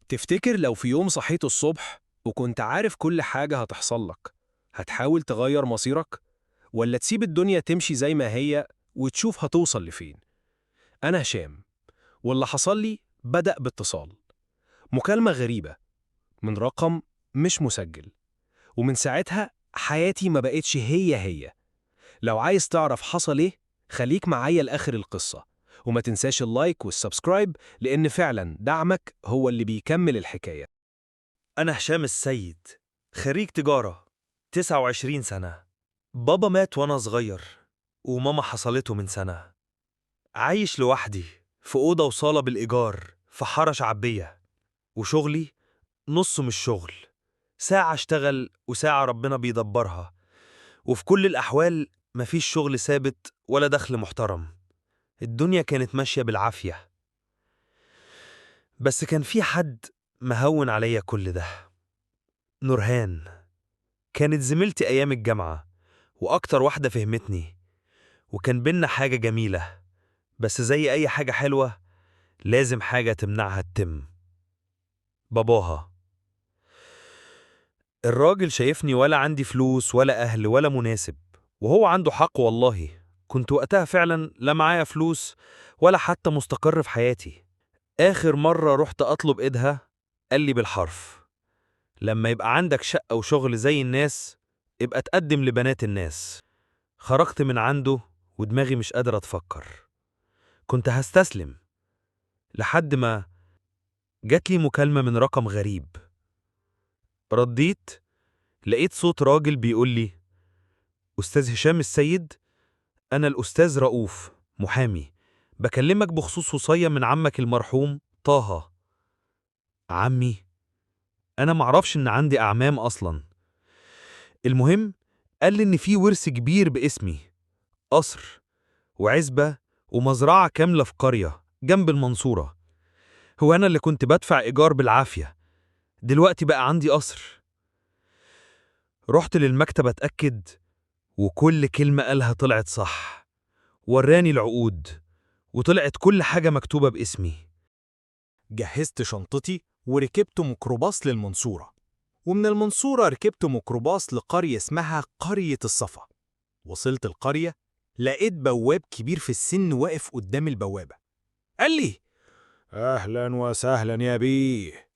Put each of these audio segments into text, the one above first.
تفتكر لو في يوم صحيت الصبح وكنت عارف كل حاجة هتحصل لك، هتحاول تغير مصيرك؟ ولا تسيب الدنيا تمشي زي ما هي وتشوف هتوصل لفين؟ أنا هشام، واللي حصل لي بدأ باتصال، مكالمة غريبة من رقم مش مسجل، ومن ساعتها حياتي ما بقتش هي هي. لو عايز تعرف حصل ايه، خليك معايا لآخر القصة، وما تنساش ال like وال subscribe، لأن فعلا دعمك هو اللي بيكمل الحكاية. أنا هشام السيد، خريج تجارة، 29 سنة. بابا مات وأنا صغير، وماما حصلته من سنة. عايش لوحدي في أوضة وصالة بالإيجار في حارة شعبية، وشغلي نصه مش شغل، ساعة أشتغل وساعة ربنا بيدبرها، وفي كل الأحوال مفيش شغل ثابت ولا دخل محترم. الدنيا كانت ماشية بالعافية، بس كان في حد مهون عليا كل ده. نورهان كانت زميلتي أيام الجامعة، وأكتر واحدة فهمتني، وكان بينا حاجة جميلة، بس زي أي حاجة حلوة لازم حاجة تمنعها تتم. باباها الراجل شايفني ولا عندي فلوس ولا أهل ولا مناسب، وهو عنده حق والله. كنت وقتها فعلا لا معايا فلوس ولا حتى مستقر في حياتي. آخر مرة رحت أطلب إيدها قال لي بالحرف: لما يبقى عندك شقة وشغل زي الناس ابقى تقدم لبنات الناس. خرجت من عنده ودماغي مش قادرة أتفكر، كنت هستسلم، لحد ما جات لي مكالمة من رقم غريب. رديت، لقيت صوت راجل بيقول لي: أستاذ هشام السيد، أنا الأستاذ رؤوف، محامي، بكلمك بخصوص وصية من عمك المرحوم طه. عمي؟ أنا معرفش إن عندي أعمام أصلا. المهم قال لي إن في ورث كبير باسمي، قصر وعزبة ومزرعة كاملة في قرية جنب المنصورة. هو أنا اللي كنت بدفع إيجار بالعافية، دلوقتي بقى عندي قصر. رحت للمكتب أتأكد، وكل كلمة قالها طلعت صح. وراني العقود، وطلعت كل حاجة مكتوبة باسمي. جهزت شنطتي وركبت ميكروباص للمنصورة، ومن المنصورة ركبت ميكروباص لقرية اسمها قرية الصفا. وصلت القرية، لقيت بواب كبير في السن واقف قدام البوابة. قال لي: أهلا وسهلا يا بيه،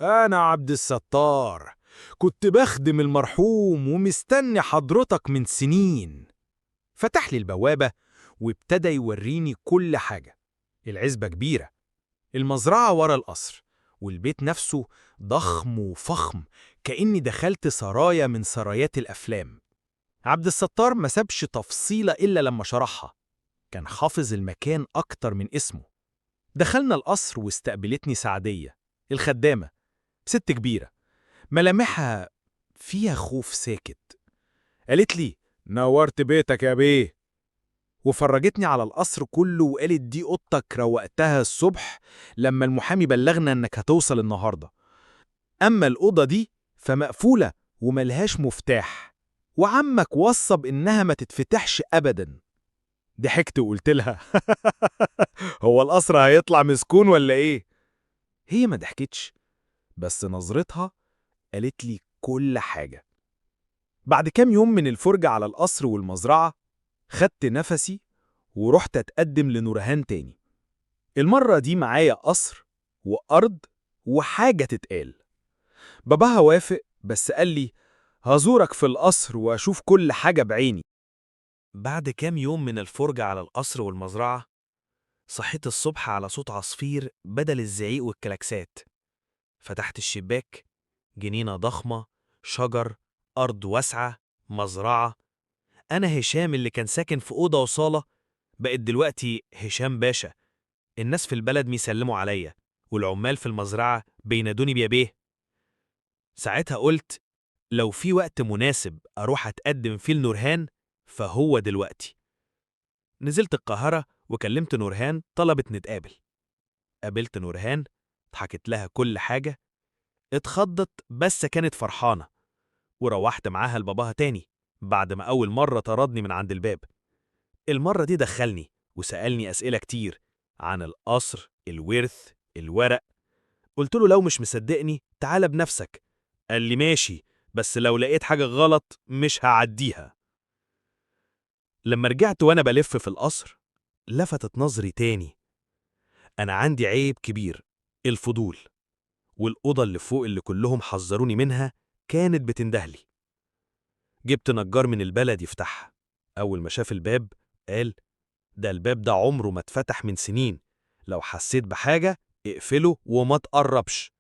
أنا عبد الستار، كنت بخدم المرحوم ومستني حضرتك من سنين. فتح لي البوابة وابتدى يوريني كل حاجة. العزبة كبيرة، المزرعة ورا القصر، والبيت نفسه ضخم وفخم، كأني دخلت سرايا من سرايات الأفلام. عبد الستار ما سابش تفصيلة إلا لما شرحها، كان حافظ المكان أكتر من اسمه. دخلنا القصر واستقبلتني سعدية الخدامة، ست كبيرة ملامحها فيها خوف ساكت. قالت لي: نورت بيتك يا بيه. وفرجتني على القصر كله وقالت: دي اوضتك، روقتها الصبح لما المحامي بلغنا انك هتوصل النهارده. اما الاوضه دي فمقفوله وملهاش مفتاح، وعمك وصى بانها ما تتفتحش ابدا. ضحكت وقلت لها: هو القصر هيطلع مسكون ولا ايه؟ هي ما ضحكتش، بس نظرتها قالت لي كل حاجه. بعد كام يوم من الفرجة على القصر والمزرعة، خدت نفسي ورحت أتقدم لنورهان تاني. المرة دي معايا قصر وأرض وحاجة تتقال. باباها وافق، بس قال لي: هزورك في القصر وأشوف كل حاجة بعيني. بعد كام يوم من الفرجة على القصر والمزرعة، صحيت الصبح على صوت عصفير بدل الزعيق والكلاكسات. فتحت الشباك، جنينة ضخمة، شجر، أرض واسعة، مزرعة. أنا هشام اللي كان ساكن في أوضة وصالة بقت دلوقتي هشام باشا. الناس في البلد بيسلموا عليا، والعمال في المزرعة بينادوني بيا بيه. ساعتها قلت لو في وقت مناسب أروح أتقدم فيه لنورهان فهو دلوقتي. نزلت القاهرة وكلمت نورهان، طلبت نتقابل. قابلت نورهان، اتحكت لها كل حاجة، اتخضت بس كانت فرحانة. وروحت معاها لباباها تاني بعد ما أول مرة طردني من عند الباب. المرة دي دخلني وسألني أسئلة كتير عن القصر، الورث، الورق. قلت له لو مش مصدقني تعال بنفسك. قال لي ماشي، بس لو لقيت حاجة غلط مش هعديها. لما رجعت وأنا بلف في القصر لفتت نظري تاني. أنا عندي عيب كبير، الفضول. والأوضة اللي فوق اللي كلهم حذروني منها كانت بتندهلي. جبت نجار من البلد يفتحها. أول ما شاف الباب قال ده الباب ده عمره ما اتفتح من سنين، لو حسيت بحاجة اقفله وما تقربش.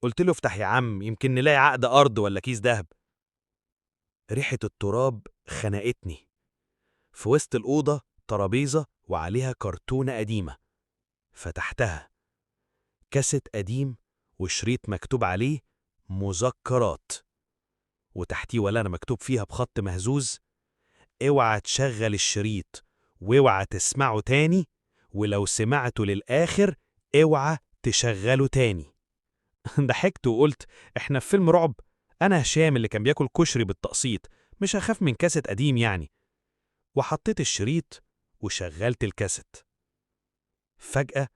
قلت له افتح يا عم، يمكن نلاقي عقد أرض ولا كيس دهب. ريحة التراب خنقتني. في وسط الأوضة ترابيزة وعليها كرتونة قديمة. فتحتها، كاسيت قديم وشريط مكتوب عليه مذكرات، وتحتيه ولا مكتوب فيها بخط مهزوز: اوعى تشغل الشريط، واوعى تسمعه تاني، ولو سمعته للآخر اوعى تشغله تاني. ضحكت وقلت احنا في فيلم رعب؟ انا هشام اللي كان بياكل كشري بالتقسيط، مش هخاف من كاسيت قديم يعني. وحطيت الشريط وشغلت الكاسيت. فجأة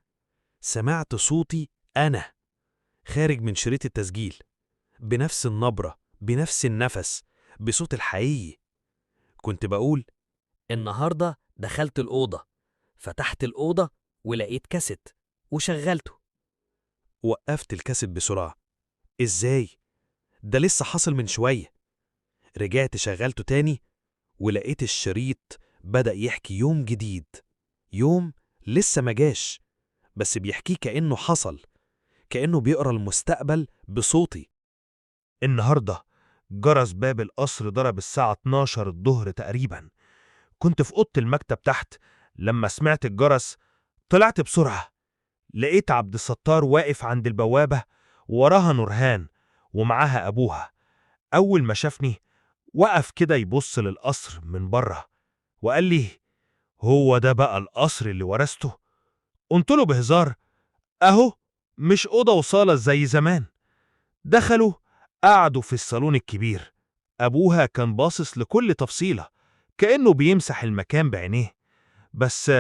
سمعت صوتي أنا خارج من شريط التسجيل، بنفس النبرة، بنفس النفس، بصوت الحقيقي. كنت بقول النهاردة دخلت الأوضة، فتحت الأوضة ولقيت كاسيت وشغلته. وقفت الكاسيت بسرعة. إزاي؟ ده لسه حصل من شوية. رجعت شغلته تاني ولقيت الشريط بدأ يحكي يوم جديد، يوم لسه ما جاش، بس بيحكيه كأنه حصل، كأنه بيقرأ المستقبل بصوتي. النهاردة جرس باب القصر ضرب الساعة 12 الظهر تقريبا. كنت في أوضة المكتب تحت. لما سمعت الجرس طلعت بسرعة، لقيت عبد الستار واقف عند البوابة، وراها نورهان ومعاها أبوها. أول ما شافني وقف كده يبص للقصر من بره وقال لي: هو ده بقى القصر اللي ورثته؟ قلت له بهزار: أهو مش أوضة وصالة زي زمان. دخلوا قعدوا في الصالون الكبير. أبوها كان باصص لكل تفصيلة كأنه بيمسح المكان بعينيه، بس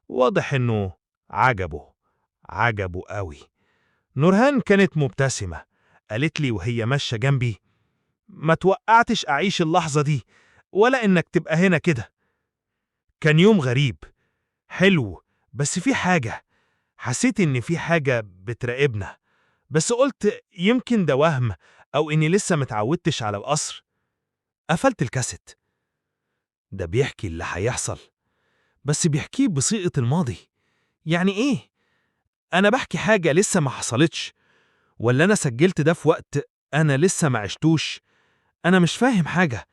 واضح إنه عجبه قوي. نورهان كانت مبتسمة، قالت لي وهي ماشية جنبي: ما توقعتش أعيش اللحظة دي ولا إنك تبقى هنا كده. كان يوم غريب حلو، بس في حاجة، حسيت إن في حاجة بتراقبنا، بس قلت يمكن ده وهم أو إني لسه متعودتش على القصر. قفلت الكاسيت. ده بيحكي اللي هيحصل، بس بيحكيه بصيغة الماضي. يعني إيه؟ أنا بحكي حاجة لسه ما حصلتش، ولا أنا سجلت ده في وقت أنا لسه ما عشتوش؟ أنا مش فاهم حاجة.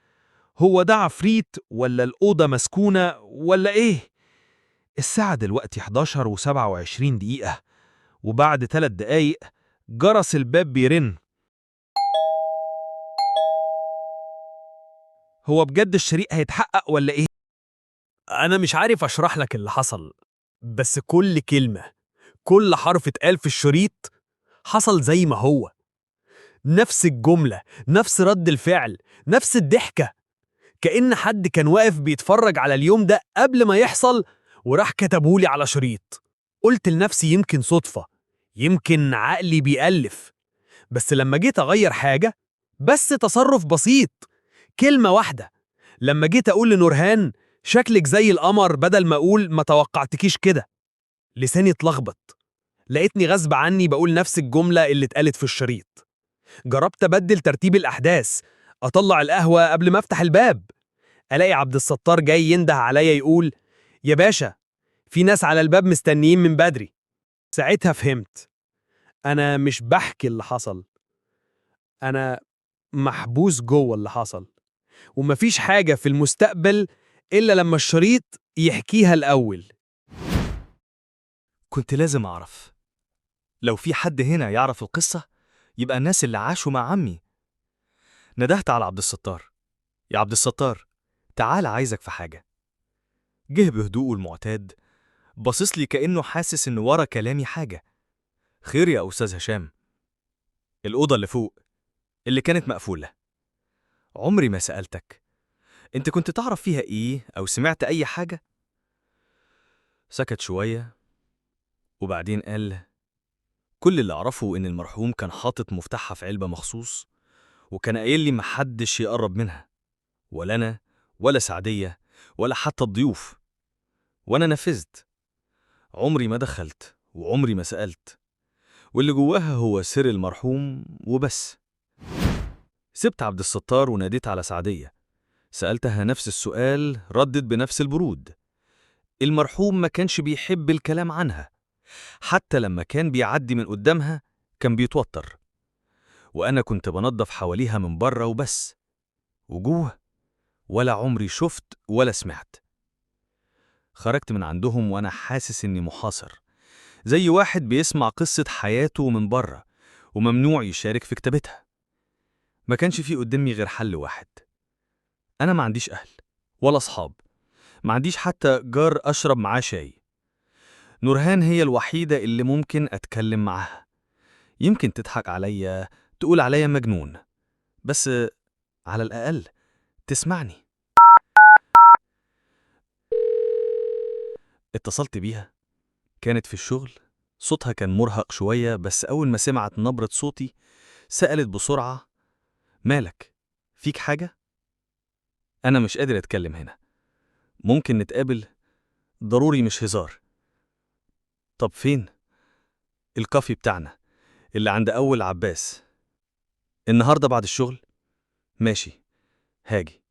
هو ده عفريت ولا الأوضة مسكونة ولا إيه؟ الساعة دلوقتي 11:27، وبعد 3 دقايق جرس الباب بيرن. هو بجد الشريط هيتحقق ولا إيه؟ أنا مش عارف أشرح لك اللي حصل، بس كل كلمة، كل حرف اتقال في الشريط حصل زي ما هو. نفس الجملة، نفس رد الفعل، نفس الضحكة، كأن حد كان واقف بيتفرج على اليوم ده قبل ما يحصل وراح كتبهولي على شريط. قلت لنفسي يمكن صدفة، يمكن عقلي بيألف، بس لما جيت أغير حاجة، بس تصرف بسيط، كلمة واحدة، لما جيت أقول لنورهان شكلك زي القمر بدل ما أقول ما توقعتكيش كده، لساني اتلخبط. لقيتني غصب عني بقول نفس الجملة اللي اتقالت في الشريط. جربت أبدل ترتيب الأحداث، أطلع القهوة قبل ما أفتح الباب، ألاقي عبد الستار جاي ينده عليا يقول يا باشا في ناس على الباب مستنيين من بدري. ساعتها فهمت أنا مش بحكي اللي حصل، أنا محبوس جوه اللي حصل، ومفيش حاجة في المستقبل إلا لما الشريط يحكيها الأول. كنت لازم أعرف لو في حد هنا يعرف القصة يبقى الناس اللي عاشوا مع عمي. ندهت على عبد الستار: يا عبد الستار، تعال عايزك في حاجة. جه بهدوءه المعتاد، بصص لي كأنه حاسس إن ورا كلامي حاجة. خير يا أستاذ هشام؟ الأوضة اللي فوق اللي كانت مقفولة، عمري ما سألتك أنت كنت تعرف فيها إيه أو سمعت أي حاجة؟ سكت شوية وبعدين قال: كل اللي أعرفه إن المرحوم كان حاطط مفتاحها في علبة مخصوص، وكان قايل لي محدش يقرب منها، ولا أنا ولا سعدية ولا حتى الضيوف. وأنا نفذت. عمري ما دخلت وعمري ما سألت، واللي جواها هو سر المرحوم وبس. سبت عبد الستار وناديت على سعدية، سألتها نفس السؤال، ردت بنفس البرود. المرحوم ما كانش بيحب الكلام عنها، حتى لما كان بيعدي من قدامها كان بيتوتر، وأنا كنت بنظف حواليها من بره وبس، وجوه ولا عمري شفت ولا سمعت. خرجت من عندهم وأنا حاسس إني محاصر، زي واحد بيسمع قصة حياته من بره وممنوع يشارك في كتابتها. ما كانش في قدامي غير حل واحد. أنا ما عنديش أهل ولا أصحاب، ما عنديش حتى جار أشرب معاه شاي. نورهان هي الوحيدة اللي ممكن أتكلم معاها، يمكن تضحك عليا، تقول عليا مجنون، بس على الأقل تسمعني. اتصلت بيها، كانت في الشغل، صوتها كان مرهق شوية، بس أول ما سمعت نبرة صوتي سألت بسرعة: مالك؟ فيك حاجة؟ أنا مش قادر أتكلم هنا، ممكن نتقابل؟ ضروري، مش هزار. طب فين؟ الكافي بتاعنا اللي عند أول عباس. النهاردة بعد الشغل؟ ماشي، هاجي.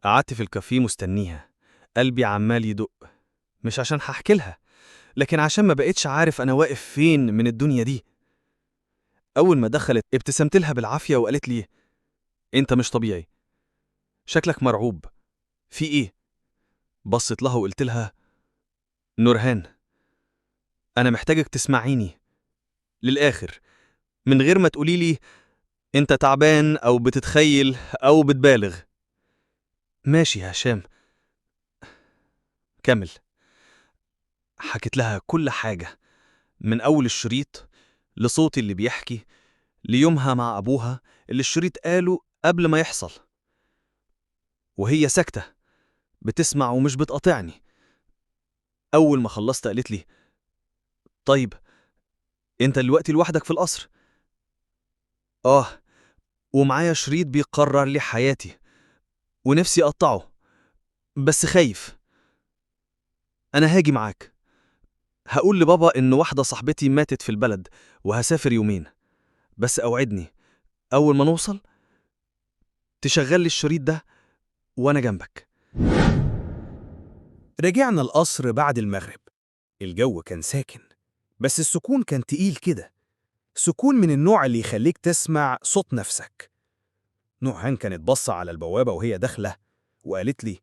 قعدت في الكافيه مستنيها، قلبي عمال يدق، مش عشان هحكي لها، لكن عشان ما بقتش عارف أنا واقف فين من الدنيا دي. أول ما دخلت ابتسمت لها بالعافية وقالت لي: أنت مش طبيعي، شكلك مرعوب، في إيه؟ بصت لها وقلت لها: نورهان، أنا محتاجك تسمعيني للآخر، من غير ما تقولي لي أنت تعبان أو بتتخيل أو بتبالغ. ماشي يا هشام، كمل. حكيت لها كل حاجة، من أول الشريط لصوتي اللي بيحكي، ليومها مع أبوها اللي الشريط قاله قبل ما يحصل. وهي ساكتة بتسمع ومش بتقاطعني. أول ما خلصت قالت لي: طيب أنت دلوقتي لوحدك في القصر؟ آه، ومعايا شريط بيقرر لي حياتي ونفسي أقطعه، بس خايف. أنا هاجي معاك، هقول لبابا إن واحدة صاحبتي ماتت في البلد وهسافر يومين، بس أوعدني أول ما نوصل تشغل لي الشريط ده وأنا جنبك. رجعنا القصر بعد المغرب. الجو كان ساكن، بس السكون كان تقيل كده، سكون من النوع اللي يخليك تسمع صوت نفسك. نورهان كانت بصة على البوابة وهي داخلة وقالت لي: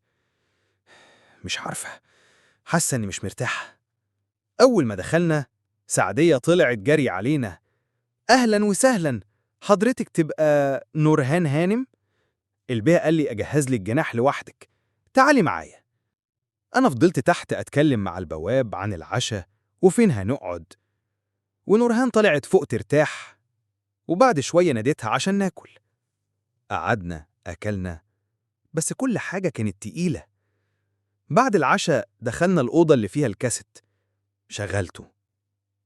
مش عارفة، حاسة إني مش مرتاحة. أول ما دخلنا سعدية طلعت جري علينا: أهلا وسهلا، حضرتك تبقى نورهان هانم؟ البيه قال لي أجهز لك جناح لوحدك، تعالي معايا. أنا فضلت تحت أتكلم مع البواب عن العشاء وفين هنقعد، ونورهان طلعت فوق ترتاح، وبعد شوية ناديتها عشان ناكل. قعدنا أكلنا، بس كل حاجة كانت تقيلة. بعد العشاء دخلنا الأوضة اللي فيها الكاسيت، شغلته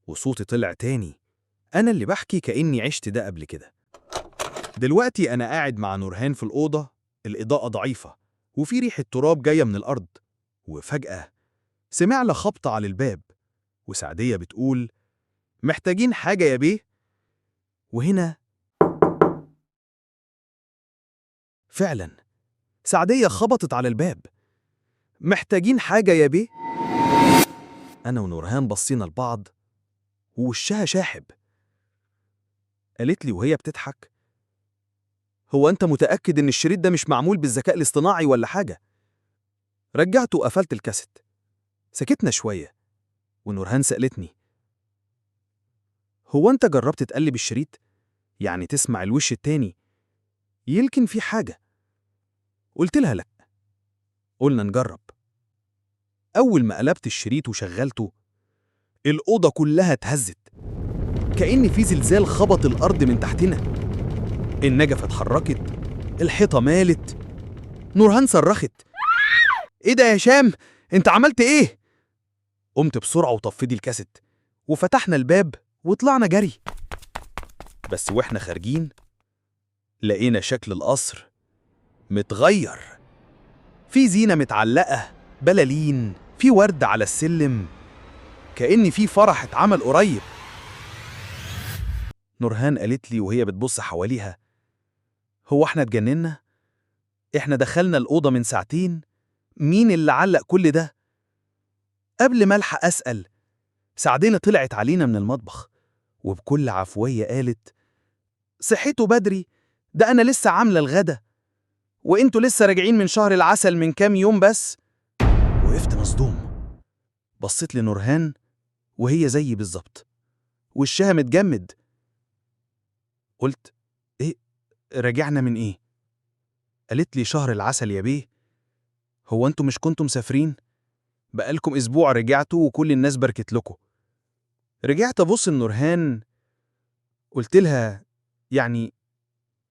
وصوتي طلع تاني، أنا اللي بحكي كأني عشت ده قبل كده. دلوقتي أنا قاعد مع نورهان في الأوضة، الإضاءة ضعيفة وفي ريحة تراب جاية من الأرض، وفجأة سمعنا خبطة على الباب، وسعدية بتقول: محتاجين حاجة يا بيه؟ وهنا فعلا سعدية خبطت على الباب: محتاجين حاجة يا بيه؟ أنا ونورهان بصينا لبعض ووشها شاحب. قالت لي وهي بتضحك: هو أنت متأكد إن الشريط ده مش معمول بالذكاء الاصطناعي ولا حاجة؟ رجعت وقفلت الكاسيت. سكتنا شوية ونورهان سألتني: هو أنت جربت تقلب الشريط؟ يعني تسمع الوش التاني، يمكن في حاجة. قلت لها لأ. قلنا نجرب. أول ما قلبت الشريط وشغلته الأوضة كلها اتهزت، كأن في زلزال خبط الأرض من تحتنا. النجفة اتحركت، الحيطة مالت. نورهان صرخت: إيه ده يا هشام؟ أنت عملت إيه؟ قمت بسرعة وطفيت الكاسيت وفتحنا الباب وطلعنا جري. بس وإحنا خارجين لقينا شكل القصر متغير، في زينة متعلقة، بلالين، في ورد على السلم، كأن في فرح اتعمل قريب. نورهان قالت لي وهي بتبص حواليها: هو احنا اتجننا؟ احنا دخلنا الأوضة من ساعتين، مين اللي علق كل ده؟ قبل ما ألحق أسأل، سعدينة طلعت علينا من المطبخ وبكل عفوية قالت: صحيتوا بدري، ده أنا لسه عاملة الغدا، وإنتوا لسه راجعين من شهر العسل من كام يوم بس. وقفت مصدوم، بصيت لنورهان وهي زيي بالظبط، وشها متجمد. قلت: إيه راجعنا من إيه؟ قالت لي: شهر العسل يا بيه، هو أنتوا مش كنتوا مسافرين؟ بقالكم أسبوع رجعتوا وكل الناس باركت لكم. رجعت أبص لنورهان، قلت لها: يعني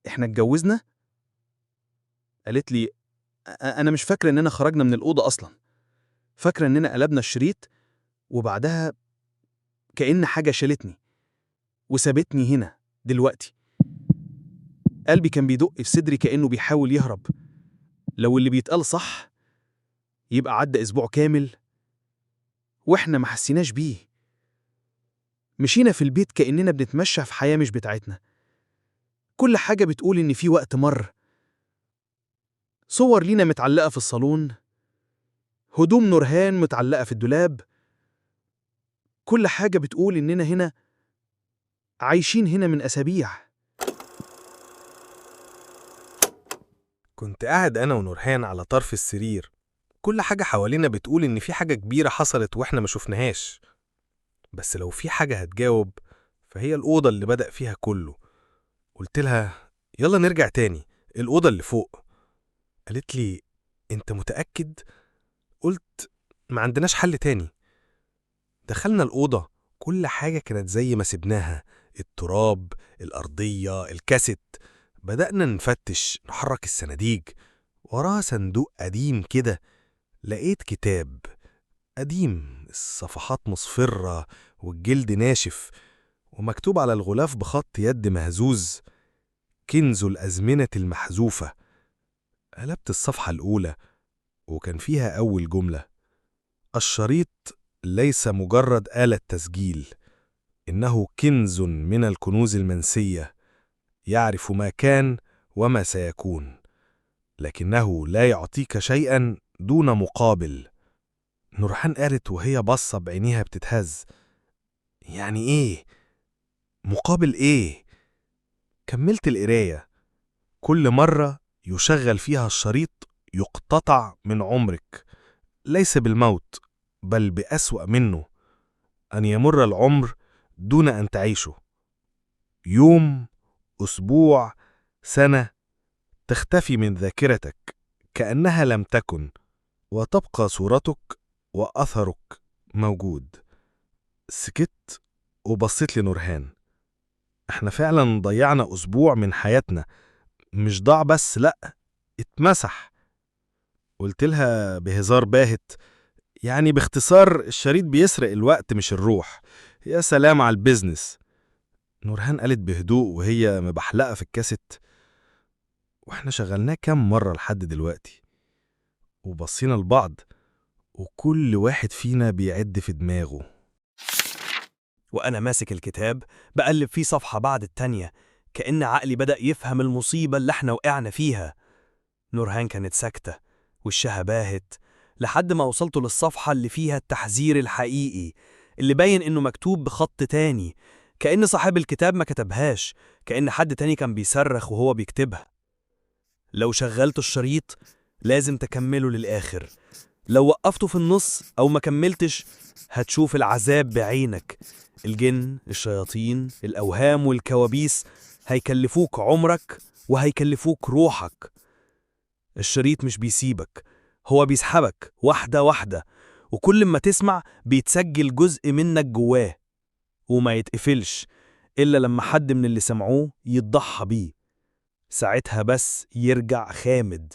إحنا اتجوزنا؟ قالت لي: أنا مش فاكرة إننا خرجنا من الأوضة أصلا، فاكرة إننا قلبنا الشريط وبعدها كأن حاجة شالتني وسابتني هنا دلوقتي. قلبي كان بيدق في صدري كأنه بيحاول يهرب. لو اللي بيتقال صح يبقى عدى أسبوع كامل وإحنا ما حسيناش بيه. مشينا في البيت كأننا بنتمشى في حياة مش بتاعتنا. كل حاجة بتقول إن في وقت مر. صور لينا متعلقة في الصالون، هدوم نورهان متعلقة في الدولاب. كل حاجة بتقول إننا هنا عايشين هنا من أسابيع. كنت قاعد أنا ونورهان على طرف السرير، كل حاجة حوالينا بتقول إن في حاجة كبيرة حصلت وإحنا ما شفناهاش. بس لو في حاجة هتجاوب فهي الأوضة اللي بدأ فيها كله. قلت لها: يلا نرجع تاني الأوضة اللي فوق. قالت لي: أنت متأكد؟ قلت: ما عندناش حل تاني. دخلنا الأوضة، كل حاجة كانت زي ما سبناها، التراب، الأرضية، الكاسيت. بدأنا نفتش، نحرك الصناديق. وراها صندوق قديم كده، لقيت كتاب قديم، الصفحات مصفرة والجلد ناشف، ومكتوب على الغلاف بخط يد مهزوز: كنز الأزمنة المحذوفة. قلبت الصفحة الأولى وكان فيها أول جملة: الشريط ليس مجرد آلة تسجيل، إنه كنز من الكنوز المنسية، يعرف ما كان وما سيكون، لكنه لا يعطيك شيئا دون مقابل. نورهان قالت وهي باصة بعينيها بتتهز: يعني إيه؟ مقابل إيه؟ كملت القراية. كل مرة يشغل فيها الشريط يقتطع من عمرك، ليس بالموت بل بأسوأ منه، أن يمر العمر دون أن تعيشه. يوم، أسبوع، سنة، تختفي من ذاكرتك كأنها لم تكن، وتبقى صورتك وأثرك موجود. سكت وبصيت لنورهان. احنا فعلا ضيعنا أسبوع من حياتنا، مش ضاع بس، لأ، اتمسح. قلت لها بهزار باهت: يعني باختصار الشريط بيسرق الوقت مش الروح. يا سلام على ال business. نورهان قالت بهدوء وهي مبحلقة في الكاسيت: واحنا شغلناه كام مرة لحد دلوقتي؟ وبصينا لبعض وكل واحد فينا بيعد في دماغه. وأنا ماسك الكتاب بقلب فيه صفحة بعد التانية، كأن عقلي بدأ يفهم المصيبة اللي احنا وقعنا فيها. نورهان كانت ساكتة وشها باهت، لحد ما وصلت للصفحة اللي فيها التحذير الحقيقي، اللي باين إنه مكتوب بخط تاني، كأن صاحب الكتاب ما كتبهاش، كأن حد تاني كان بيصرخ وهو بيكتبها. لو شغلت الشريط لازم تكمله للآخر، لو وقفته في النص أو ما كملتش هتشوف العذاب بعينك. الجن، الشياطين، الأوهام والكوابيس هيكلفوك عمرك وهيكلفوك روحك. الشريط مش بيسيبك، هو بيسحبك واحدة واحدة، وكل ما تسمع بيتسجل جزء منك جواه، وما يتقفلش إلا لما حد من اللي سمعوه يتضحى بيه. ساعتها بس يرجع خامد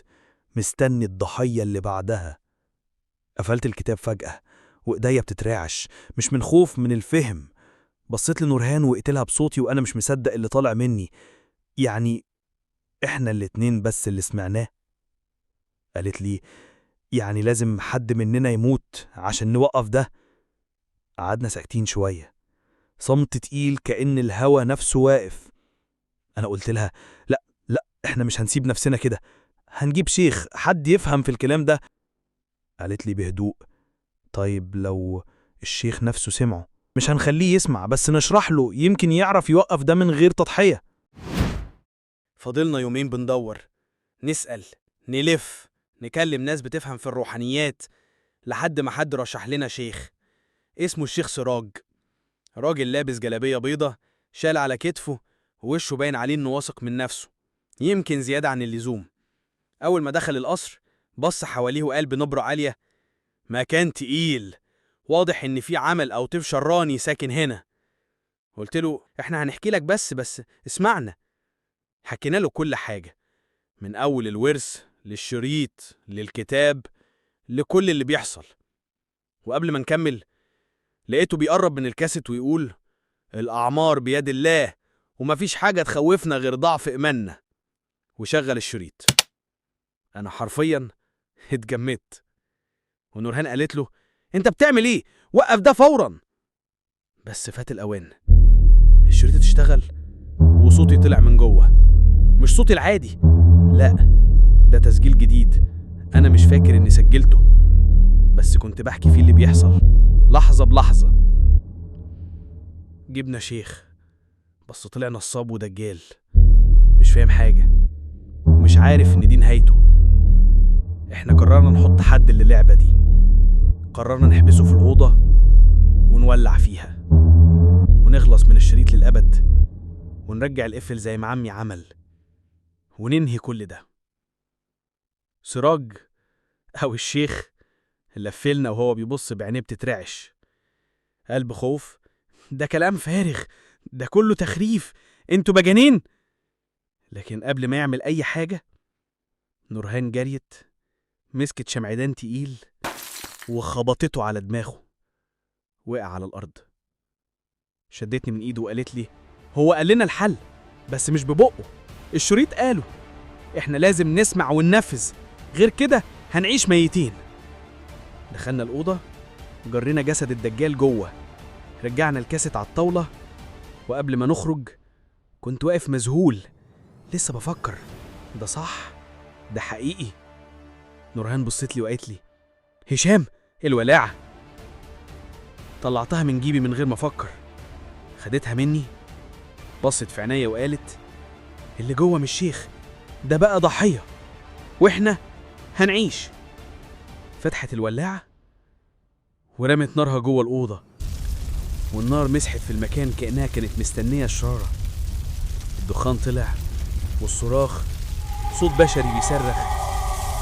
مستني الضحية اللي بعدها. قفلت الكتاب فجأة وإيديا بتترعش، مش من خوف من الفهم، بصيت لنورهان وقلت لها بصوتي وأنا مش مصدق اللي طالع مني، يعني إحنا الاتنين بس اللي سمعناه؟ قالت لي يعني لازم حد مننا يموت عشان نوقف ده. قعدنا ساكتين شوية، صمت تقيل كأن الهوا نفسه واقف. أنا قلت لها لا لا، إحنا مش هنسيب نفسنا كده، هنجيب شيخ، حد يفهم في الكلام ده. قالت لي بهدوء طيب لو الشيخ نفسه سمعه؟ مش هنخليه يسمع، بس نشرح له، يمكن يعرف يوقف ده من غير تضحية. فضلنا يومين بندور، نسأل، نلف، نكلم ناس بتفهم في الروحانيات، لحد ما حد رشح لنا شيخ اسمه الشيخ سراج. راجل لابس جلابية بيضة، شال على كتفه، ووشه باين عليه إنه واثق من نفسه، يمكن زيادة عن اللزوم. أول ما دخل القصر بص حواليه وقال بنبرة عالية: مكان تقيل، واضح إن في عمل أو طيف شراني ساكن هنا. قلت له إحنا هنحكي لك بس اسمعنا. حكينا له كل حاجة، من أول الورث للشريط للكتاب لكل اللي بيحصل. وقبل ما نكمل لقيته بيقرب من الكاسيت ويقول: الأعمار بيد الله، ومفيش حاجة تخوفنا غير ضعف إيماننا. وشغل الشريط. أنا حرفيا اتجمدت. ونورهان قالت له: أنت بتعمل إيه؟ وقف ده فورا. بس فات الأوان، الشريط اشتغل وصوتي طلع من جوه. مش صوتي العادي، لا، ده تسجيل جديد أنا مش فاكر إني سجلته، بس كنت بحكي فيه اللي بيحصل لحظة بلحظة. جبنا شيخ، بس طلع نصاب ودجال، مش فاهم حاجة ومش عارف إن دي نهايته. إحنا قررنا نحط حد للعبة دي، قررنا نحبسه في الأوضة ونولع فيها ونخلص من الشريط للأبد، ونرجع القفل زي ما عمي عمل، وننهي كل ده. سراج أو الشيخ لفلنا وهو بيبص بعينيه بتترعش، قال بخوف: ده كلام فارغ، ده كله تخريف، انتوا مجانين. لكن قبل ما يعمل أي حاجة، نورهان جريت مسكت شمعدان تقيل وخبطته على دماغه، وقع على الأرض. شدتني من إيده وقالت لي: هو قال لنا الحل، بس مش ببقه، الشريط قاله. احنا لازم نسمع وننفذ، غير كده هنعيش ميتين. دخلنا الأوضة، جرينا جسد الدجال جوه، رجعنا الكاسيت على الطاولة. وقبل ما نخرج كنت واقف مذهول، لسه بفكر: ده صح؟ ده حقيقي؟ نورهان بصت لي وقالت لي: هشام، الولاعة. طلعتها من جيبي من غير ما أفكر، خدتها مني، بصت في عينيا وقالت: اللي جوه مش شيخ، ده بقى ضحية، واحنا هنعيش. فتحت الولاعة ورمت نارها جوه الأوضة، والنار مسحت في المكان كأنها كانت مستنية الشرارة. الدخان طلع، والصراخ، صوت بشري بيصرخ،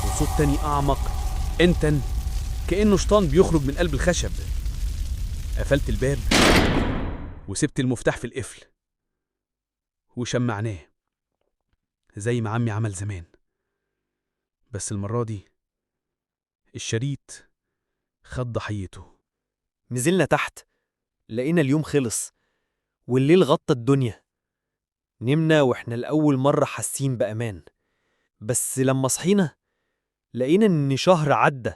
وصوت تاني أعمق انتن، كأنه شيطان بيخرج من قلب الخشب. قفلت الباب وسبت المفتاح في القفل وشمعناه زي ما عمي عمل زمان، بس المرة دي الشريط خد ضحيته. نزلنا تحت، لقينا اليوم خلص والليل غطى الدنيا. نمنا واحنا لأول مرة حاسين بأمان. بس لما صحينا لقينا إن شهر عدى.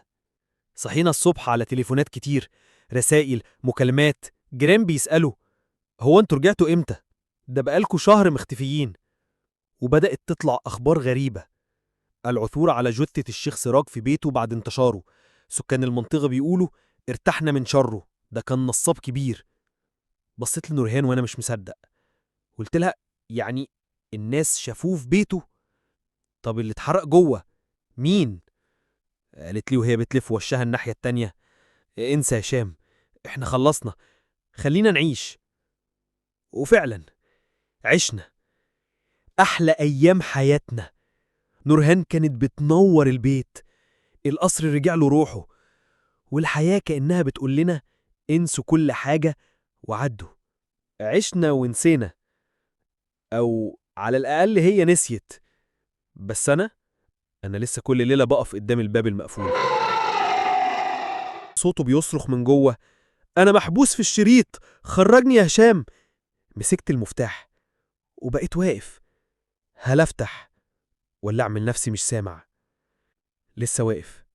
صحينا الصبح على تليفونات كتير، رسائل، مكالمات، جيران بيسألوا: هو انتوا رجعتوا امتى؟ ده بقالكوا شهر مختفيين. وبدأت تطلع أخبار غريبة: العثور على جثة الشيخ سراج في بيته بعد انتشاره. سكان المنطقة بيقولوا ارتحنا من شره، ده كان نصاب كبير. بصيت لنورهان وأنا مش مصدق، قلت لها: يعني الناس شافوه في بيته؟ طب اللي اتحرق جوه مين؟ قالت لي وهي بتلف وشها الناحية التانية: انسى يا هشام، احنا خلصنا، خلينا نعيش. وفعلا عشنا أحلى أيام حياتنا. نورهان كانت بتنور البيت، القصر رجع له روحه، والحياة كأنها بتقول لنا انسوا كل حاجة وعدوا. عشنا ونسينا، أو على الأقل هي نسيت. بس أنا لسه كل ليلة بقف قدام الباب المقفول، صوته بيصرخ من جوه: أنا محبوس في الشريط، خرجني يا هشام. مسكت المفتاح وبقيت واقف، هل أفتح ولا أعمل نفسي مش سامع؟ لسه واقف،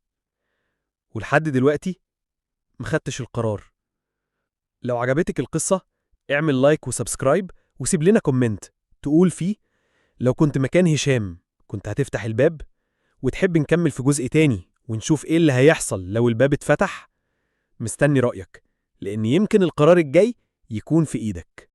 ولحد دلوقتي مخدتش القرار. لو عجبتك القصة اعمل like و subscribe وسيب لنا comment تقول فيه لو كنت مكان هشام كنت هتفتح الباب؟ وتحب نكمل في جزء تاني ونشوف ايه اللي هيحصل لو الباب اتفتح؟ مستني رأيك، لأن يمكن القرار الجاي يكون في إيدك.